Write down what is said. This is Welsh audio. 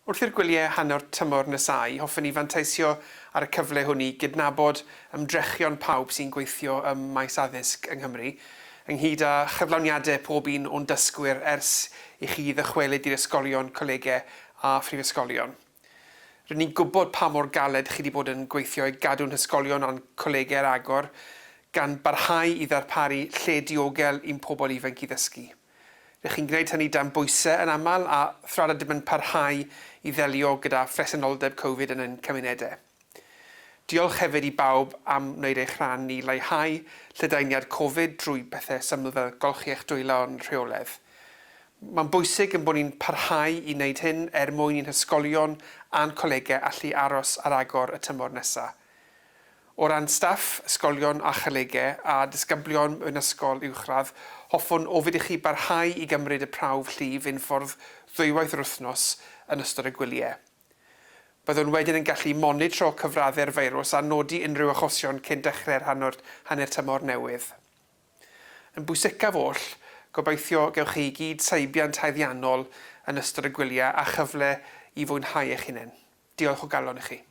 Wrth i'r gwyliau hanner tymor nesáu, hoffen ni fanteisio ar y cyfle hwn i gydnabod ymdrechion pawb sy'n gweithio ym maes addysg yng Nghymru, ynghyd â chyflawniadau pob un o'n dysgwyr ers i chi ddychwelyd i'r ysgolion, colegau a phrifysgolion. Rŷn ni'n gwybod pa mor galed chi 'di bod yn gweithio i gadw'n hysgolion a'n colegau ar agor, gan barhau i ddarparu lle diogel i'n pobl ifanc i ddysgu. Rŷch chi'n gwneud hynny dan bwysau yn aml a thra rydym yn parhau i ddelio gyda phresenoldeb Covid yn ein cymunedau. Diolch hefyd i bawb am wneud eich rhan i leihau lledaeniad Covid drwy bethau syml fel golchi eich dwylo yn rheolaidd. Mae'n bwysig ein bod ni'n parhau i wneud hyn er mwyn i'n hysgolion a'n colegau allu aros ar agor y tymor nesaf. O ran staff, ysgolion a cholegau, a disgyblion mewn ysgol uwchradd, hoffwn ofyn i chi barhau i gymryd y prawf llif unffordd ddwywaith yr wythnos yn ystod y gwyliau. Byddwn wedyn yn gallu monitro cyfraddau'r feirws a nodi unrhyw achosion cyn dechrau'r hanner tymor newydd. Yn bwysicaf oll, gobeithio gewch chi i gyd seibiant haeddiannol yn ystod y gwyliau a chyfle i fwynhau eich hunain. Diolch o galon i chi.